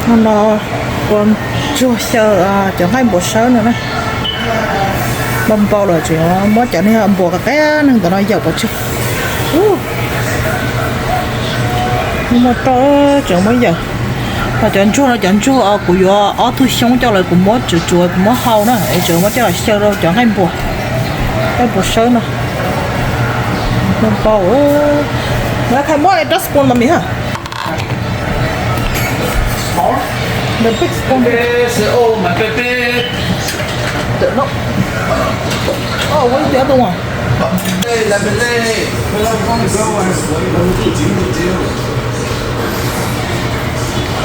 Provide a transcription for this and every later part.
No no ua ntsuag xyaw cov nqaij npua sawb no na. Npau npau lawm tseem muab cov niag npua qab qab neeg ntawm no yawm pov tseg. Muaj roj tseem muab yawm. Ho cov ntsuag no cov ntsuag kuv yuav ob tug xyoob coj lawm kuv muab tsuav tsuav kuv muab hau na es tseem muab coj los xyaw rau cov nqaij npua, nqaij npua sawb no. Npau npau. Muab dustbin mas mi ha. The big spoon. Yes, oh, my baby. No. Oh, what is the other one? Hey, let me lay.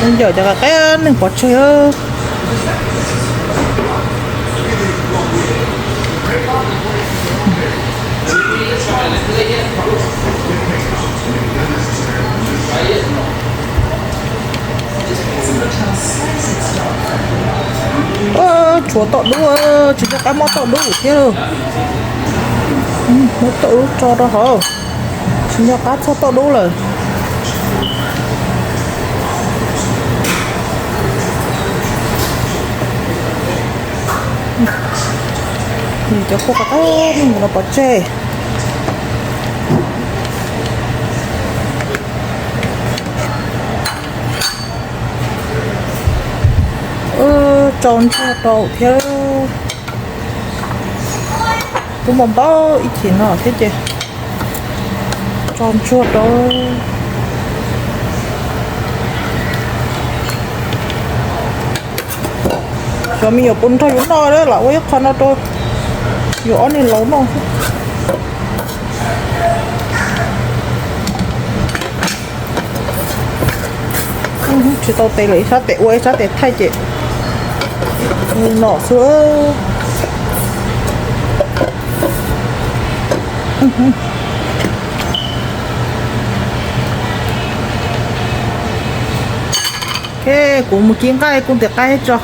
Yawm cov qab qab neeg pov tseg. Tshuav toj dub, tsis nco qab muab toj dub thiab. Muab toj dub tso rau hauv, tsis nco qab txog toj dub lawm. Cov kua qab qab no pov tseg. Tso ntsuag rau thiab. Kuv npau npau ib chim no thiab ces tso ntsuag rau. Cov me nyuam puas nrog yus noj lam ua ib qho no rau yus ob niag laus noj. Tsis tau tes lawm, ib sab tes ua ib sab tes thaij ces nom xwb. Ok, kuv mus kib nqaij kuj tis qaib tso,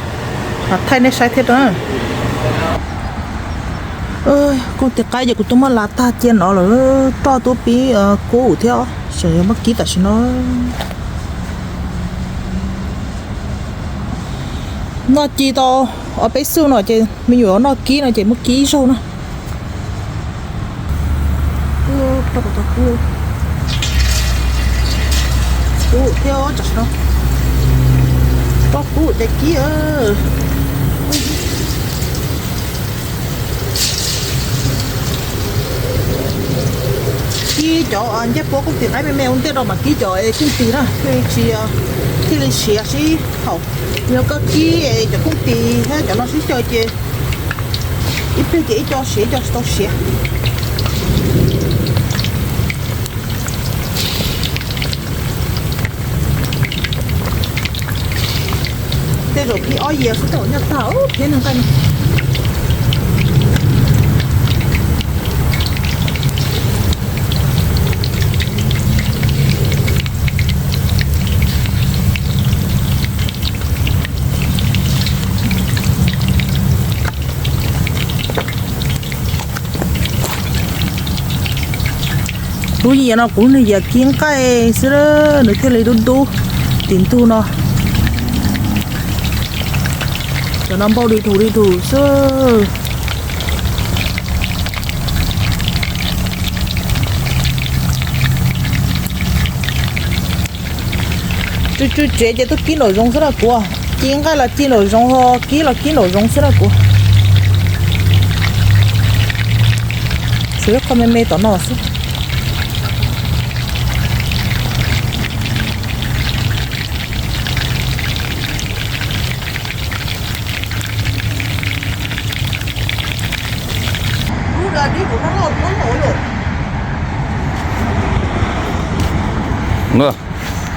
thaij nej saib thiab rau. Kuj tis qaib ces kuv twb muab lav tag cia no lawm, roj twb pib kub thiab, tseem yuav muab kib tam sim no. Noj ci tau ob peb xwb no ces me nyuam noj kib no ces muab kib ib zaug na. Kub thiab tam sim no, roj kub ces kib. Kib cov ncej puab kuj tis qaib me me ua ntej rau mam kib cov es kuj tis na, thiaj li tsis, thiaj li siav sib haum. Yog koj kib es cov kuj tis thiab cov no sib xyaw ces ib pliag ces ib co siav ib co tsis tau siav. Tej zaum kib ob yias xwb tej zaum nyaj tag thiab nqaij no. Lub yias no kuv niag yias kib nqaij xwb, nws thiaj li dub dub tim ntug no. Cov no npau li dhus li dhus xwb. Tsw tsw tsev ces tuaj kib nraum zoov xwb na kuv. Ci nqaij los ci nraum zoov, kib los kib nraum zoov xwb na kuv. Tshuav ib qho me me tom no xwb.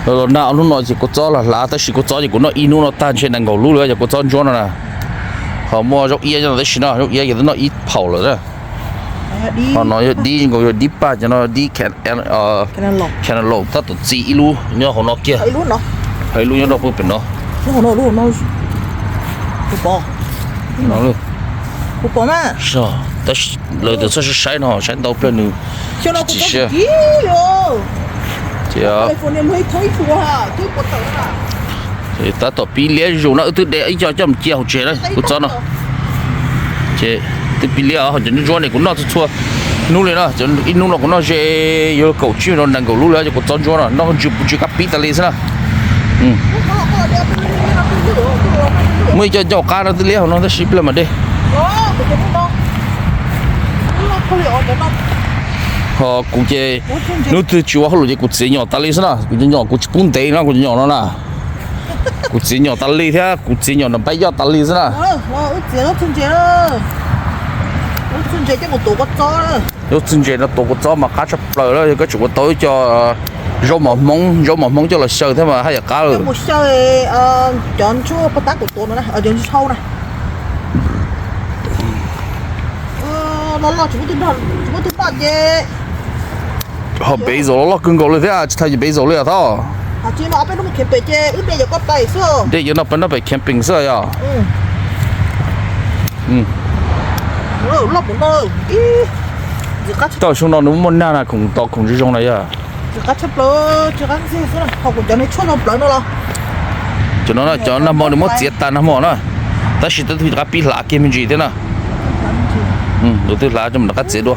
Los nag hnub no ces kua txob los hlav, tab sis kua txob ces kuv noj ib hnub no tag ntshe nees nkaum lub lawm, yog kua txob ntsuab no na. Ho muaj zaub iab nyob no tab sis no, zaub iab ces twb noj ib phaum lawm. Ho no yog dib nkaus, yog dib paj, cov no dib cantaloupe tab tom txi ib lub nyob hauv no kiag. Ho ib lub nyob rau pem no. Tab sis lawv tus txhob saib no, saib ntau pliag nws tsis tsim siab. Ces Tab tom pib liab zus no, wb twb de ib co coj mus cia hauv tsev na kuv txob no. Ces twb pib liab ho cov ntsuab ne kuv noj txhua txhua hnub li no, ib hnub no kuv noj ze yuav kaum tsib rau nees nkaum lub li, cov kuv txob ntsuab no noj ntsw ntsw kab pib tas li xwb na. Muaj ib co ncauj qab no twb liab hauv no tab sis ib pliag mam de. Ho kuv ces hnub twg tsis ua hauj lwm ces kuv txiav nyom tas li xwb na, kuv cov nyom kuv tsis pub ntev no, kuv cov nyom no na. Kuv txiav nyom tas li thiab kuv txiav nyom nram pab yoj tas li xwb na. Lub txiv ntses no tuav kua txob mas qab tshaj plaws lawm, yog koj tseem ua tau ib co zaub mov hmoob, zaub mov hmoob coj los xyaw thiab mas haj yam qab lawm. Ho basil loj loj kawg nkaus li thiab, tsis thaij basil li os thov. De yuav no peb noj pem camping xwb yog. Tau xyoo no nws muaj nag na, khoom tos khoom zoo zoo na yog. Cov no cov nag hmo nws muab txiav tas nag hmo na, tab sis twb rov qab pib hlav kiag me ntsis thiab na. Kuv twb hlav coj mus rov qab txiav dua.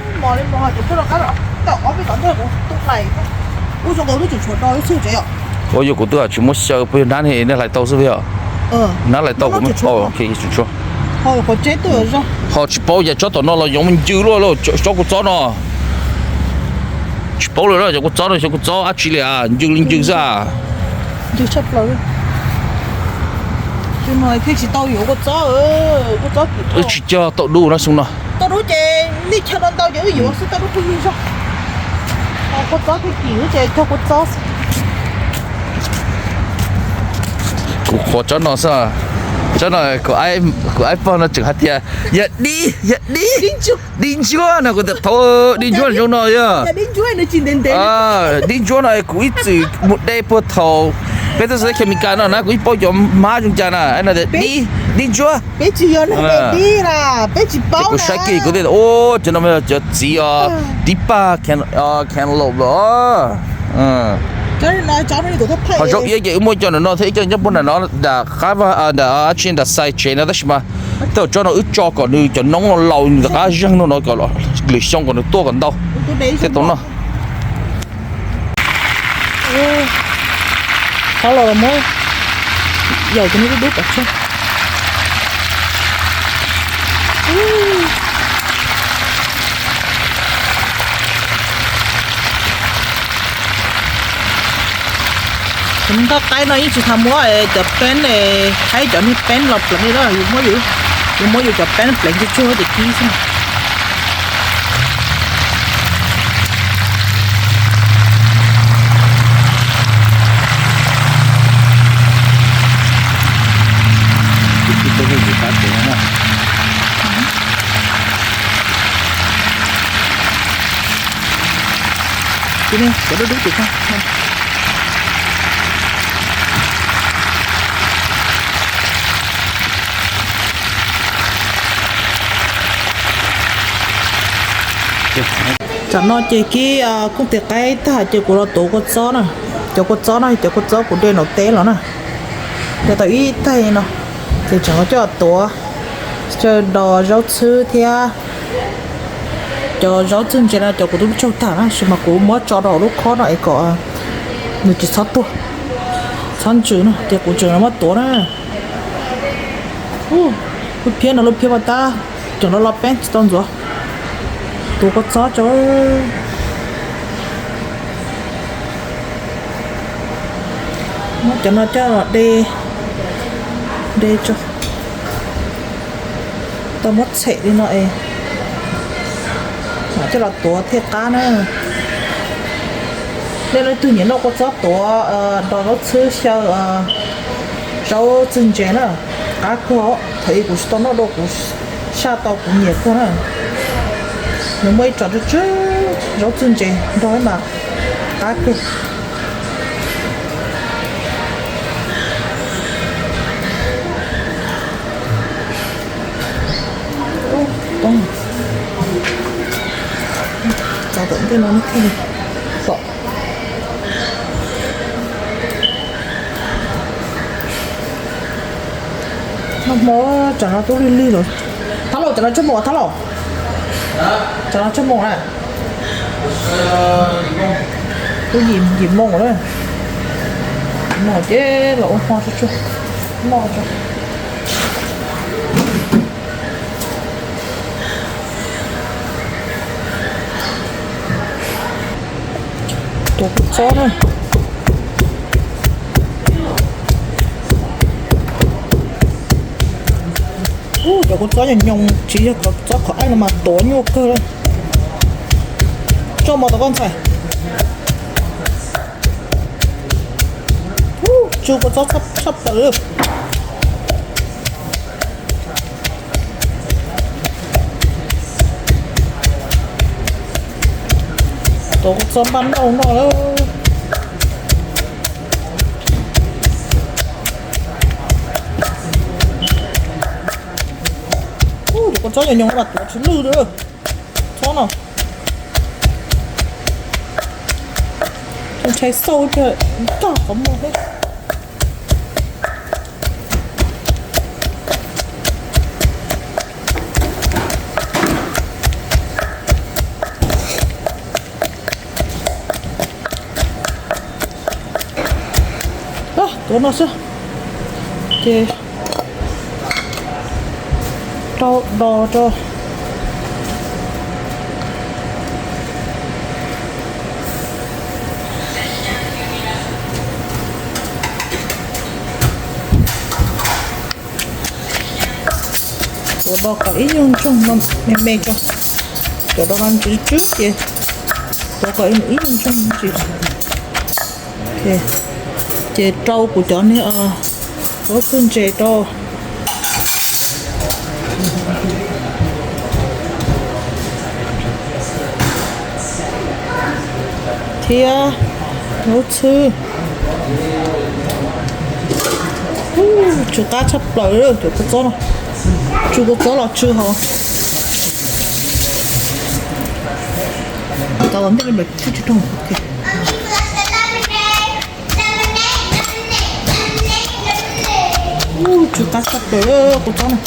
Ua yog kuv twb tsis muab xyaw, puas yog hnab ne nej hlais tau xwb yog? Hnab hlais tau kuv. Ho tsis paub yam tsob tom no los yoov ncw luaj, tsob kuv txob no. Tsis paub lawm, cov kuv txob no xyov kuv txob dab tsi li, ncw li ncw xwb. Tsis cog tau dub na xyoo no. Kuv qhuas tsob no xwb, tsob no kuv iPhone no tseem hais tias yog dib, yog dib, dib ntsuab no, kuv tias thaum dib ntsuab zoo no yog dib ntsuab no kuv ib txwm mus de puag thaum peb twb xav chemical no na, kuv ib paub cov hmab zoo cas na, dib ntsuab. Ces kuv saib kiag kuv thiaj, o, cov no yog cov txiv os, dib pag cantaloupe los. Ho zaub iab ces wb muaj ib co ntawm no thiab ib co nyob puag nram no, nram qab vaj, nram tsi nram xais tsev no tab sis mas tej zaum tsob no wb tso kom nws cov noob no laus nws rov qab zeeg no no kom lwm xyoo kom nws tuaj kom ntau thiaj tau noj. Qhov los muab yaum cov no dub dub pov tseg. Cov nqaij qaib no yeej tsis tas muab cov peeb, thaib cov niag peeb los pleev li na, yus muab yus, yus muab yus cov peeb pleev tsuag tsuag ces kib xwb. Tam no ces kib kooj tis qaib tag ces kuv los tuav kua txob na. Cov kua txob no cov kua txob kuv de nram teb los na. De tau ib taig no, ces tseem coj tuav, coj dos zaub txhwb thiab. Cov zaub txhwb ntses no cov kuv twb tsaug tag na, tab sis mas kuv muab tso rau hauv lub khob no es kom nws tsis txhob tuag, txhob ntsws na, ces kuv tseem muab tuav na. Lub phiab no lub phiab paj tab, tseem los los peeb tsis tau ntxuav. Tuav kua txob tso. Muab cov no coj los de, de tso. Tau muab tshem li no es mam coj los tuav thiaj qab na. Nej leej twg nyiam noj kua txob tuav dos zaub txhwb xyaw zaub txhwb ntses na, qab kawg. Thaum ub kuv tsis tau noj dua, kuv saj tau kuv nyiam kawg na. Nws muaj ib txoj tsw tsw zaub txhwb ntses nrog mas qab kawg. Txav tom ntej no thiaj li pom. Noj hmo, tsam no twb lig lig lawm. Thab Laus, tsam no tsawg moos Thab Laus? Tsam no tsawg moos na? Twb yim moos lawm. Noj ces los ua hmo tsuag tsuag noj tso. Tuav kua txob na. Cov kua txob nyoos nyoos tsis yog cov txob qhov aib no mas tuav nyuaj kawg li. Tso mov tom koj ntxhais. Tsw kua txob tshaj plaws. Tuav kua txob npaj nauj noj lawm. Tus kua txob nyoos nyoos mas tuav tsis lwj li. Txob no ntshai xauj tiag, nkag qhov muag thiab. Tuav no xwb ces rau do rau. Tuav do kom ib nyuag ntsoog no me me tso. Cov do no tsw tsw ces tuav kom ib nyuag ntsoog tsis. Ces rau kuv cov niag huab txwj ntses rau. Thiab huab txwj. Tsw qab tshaj plaws cov kua txob no. Tsw kua txob los tsw hos. Tau ntej li lawm thiab tsis rau. Tsw qab tshaj plaws kua txob no.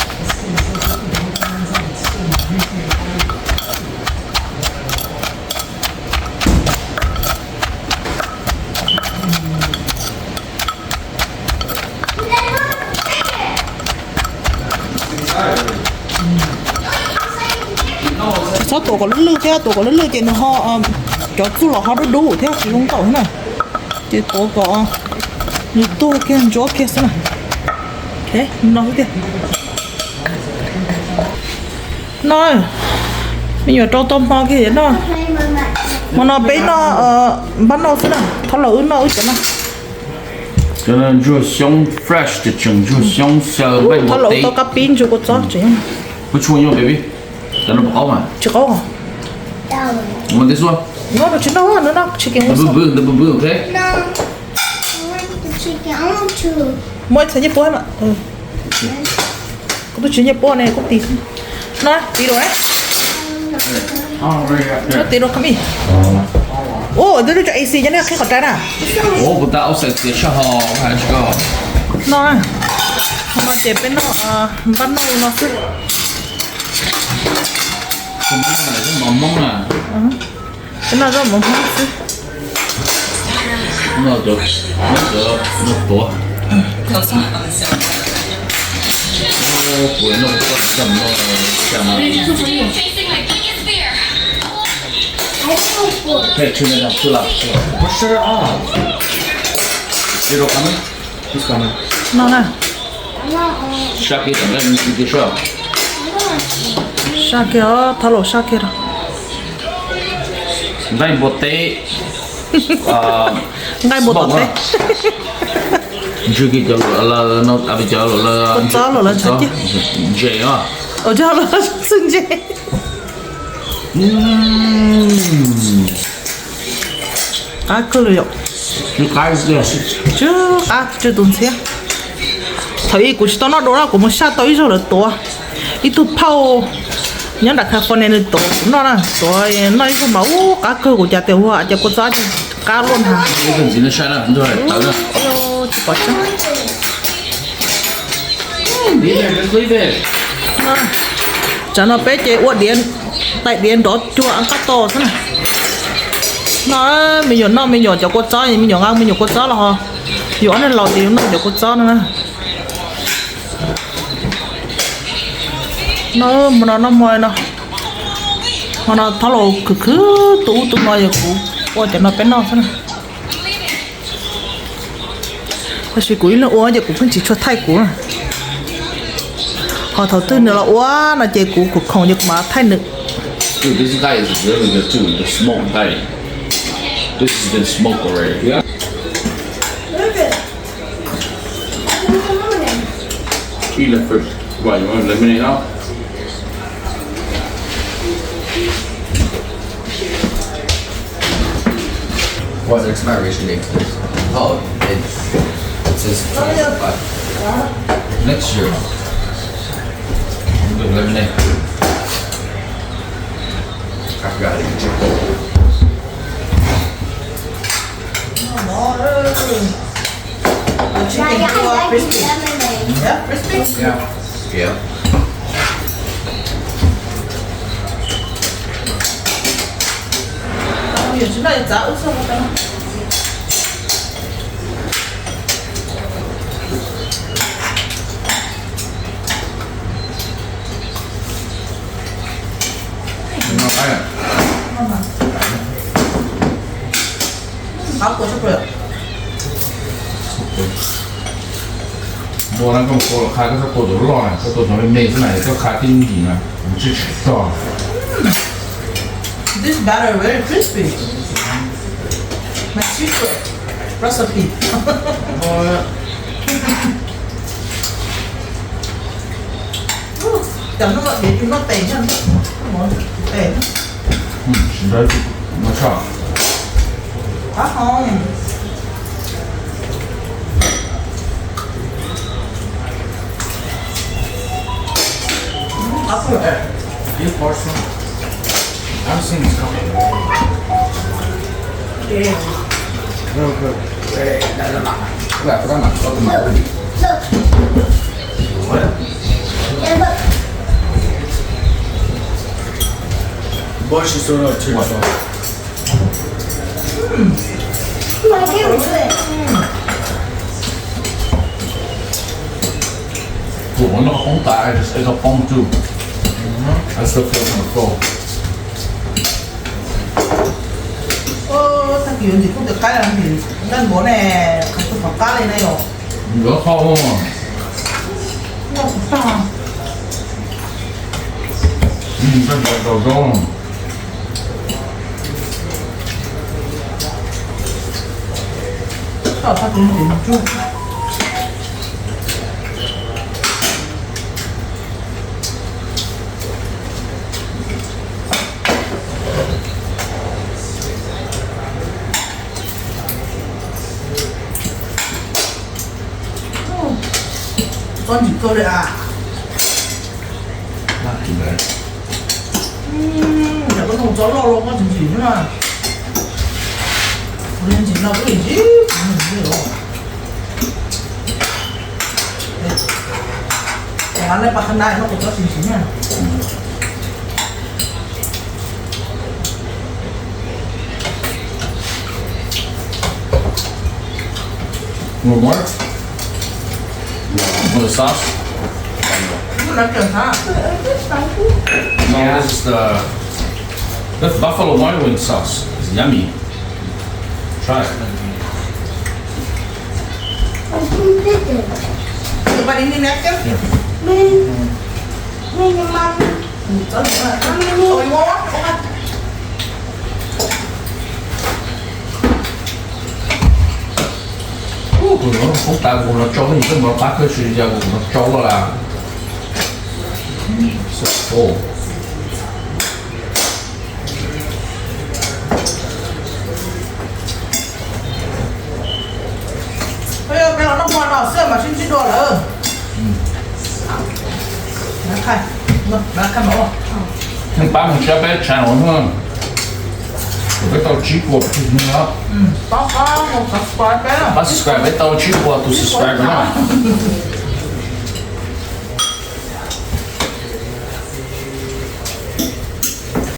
Txhob tuav kom lwj lwj thiab, tuav kom lwj lwj ces nws ho, cov txuj los ho dub dub thiab tsis zoo ntaus thiab na. Ces tuav kom nws tuag kiag ntsuab kiag xwb na. No xwb tiag. No, me nyuam rau tau hmo kiag no. Hmo no peb noj npab nauj xwb na, thab laus wb noj wb cov no. Cov no ntsuag xyoob fresh, tseem ntsuag xyoob xyaw nqaij npua teb. Thab laus tau kab pib ntsuag kua txob tseem. Tsis qaub. Muab ib txhais nyiaj puab mas. Kuv twb tsis nyiaj puab ne, kuv tis. No tis rau. Tis rau khami. Ua twb lub tso A C cov nej qhib qhov rai na. No, no ces peb noj npab nauj no xwb. Peb noj zaub mov Hmoob xwb. No na. Saj kiag os, thab laus saj kiag rau. Nqaij npua teb. Nqaij npua tom teb. Ntsw kiag cov luam lawm no, cov luam lawm. Kua txob los lawv ntshai ciaj. Ntses os. Cov luam xwb ntses. Qab kawg li yom. Tsw qab tsw tus ntxhiab. Thaum ub kuv tsis tau noj dua na, kuv mus saj tau ib zaug lawv tuav. Ib tug phauj nyob nram California nws tuav kuv noj na, tuav noj ib zaug mas ub qab kawg, kuv cas tias ua cas kua txob qab luaj ntag. Tsis pom tseeb. Leave it, just leave it. Tsam no peb ces ua diav, tais diav nrov cuag av qab tos xwb na. No, me nyuam noj me nyuam cov kua txob, me nyuam nqa me nyuam kua txob los ho. Yus ob niag laus ces yus noj cov kua txob no na. No, hmo no noj hmo no. Hmo no thaub laus khwv khwv tu ub tu no, yog kuv ua cov no peb noj xwb na. Tab sis kuv ib leeg ua ces kuv pheej tsis tshua thaij kuv na. Ho thaum twg nws los ua no ces kuv khoom ces kuv mam thaij nws. Dude, this guy is really good too. The smoke guy. This has been smoked already. Yeah. Eat it first. What, you want lemonade out? What's the expiration date for this? Oh, it, it says twenty twenty-five. Next year. I'm doing lemonade. I forgot it. Oh, no. The chicken too crispy. Yeah, crispy? Yeah. Yeah. Ua no koj mus ua los qha koj txhob tua cov loj na, koj tua cov me me xwb na, koj qha tib lub ntsis na, tsis tsis tog. This batter very crispy. My secret recipe. Cov no yus noj tes na, mov tes na. Sim nrog no tso. Qab hau. Qab hau. Ib portion. I've seen this company. Real good. Wait, no, no, no. Wait, I forgot my fucking mic. What? Boy, she's so not too much. Tus uas noj qoob tas, I just ate up qoob too. I still feel kind of full. Tag kis yuav ntxim pub tias qaib ntxim nqaij npaum ne, qhov twg qhov qab li ne yom. Yuav qhov ua. Noj kuv tag. Nqaij npaum zaus zaus. Tag tag kuv ntxim mus tsuag. Txob ntsim kawg li as. Yog koj noj txob loj los koj tsis ntsim xwb na. Kuv ntsim no kuv ntsim, kuv ntsim li os. Ces nej pas khab nab no kuv txob tsis ntsim na. Want more? Want the sauce? No, this is the, the buffalo wild wing sauce. It's yummy. Try it. Here. Ub, kuv hnub qoob tas kuv los tsau, yus twb mus pab koj tsis yog kuv los tsau los las. Peb los noj hmo no xwb mas sib ntsib dua lawm. Peb pab mus saib peb channel no, peb tau tsib puas tus no. Pab subscribe peb tau tsib puas tus subscriber no.